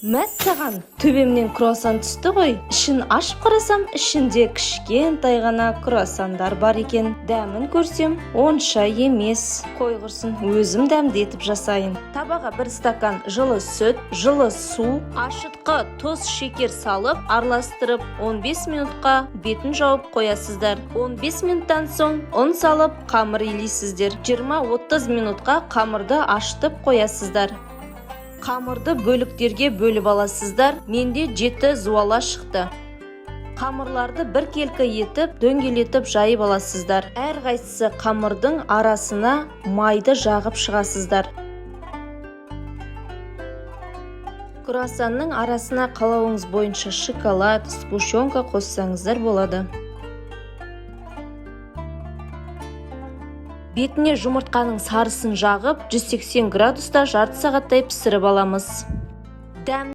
Мәссаған, төбемнен круассан түсті ғой. Ішін ашып қарасам, ішінде кішкентай ғана круассандар бар екен. Дәмін көрсем, онша емес. Қой құрсын, өзім дәмді етіп жасайын. Табаға 1 стакан жылы сүт, жылы су, ашытқы, тұз, шекер салып, араластырып, 15 минутқа бетін жауып қоясыздар. 15 минуттан соң ұн салып, қамыр илейсіздер. 20-30 минутқа қамырды ашытып қоясыздар. Қамырды бөліктерге бөліп аласыздар. Менде 7 зуала шықты. Қамырларды біркелкі етіп, дөңгелетіп жайып аласыздар. Әрқайсысы қамырдың арасына майды жағып шығасыздар. Круассанның арасына қалауыңыз бойынша шоколад, сгущенка қоссаңыздар болады. Бетіне жұмыртқаның сарысын жағып, 180 градуста жарты сағаттай пісіріп аламыз. Дәм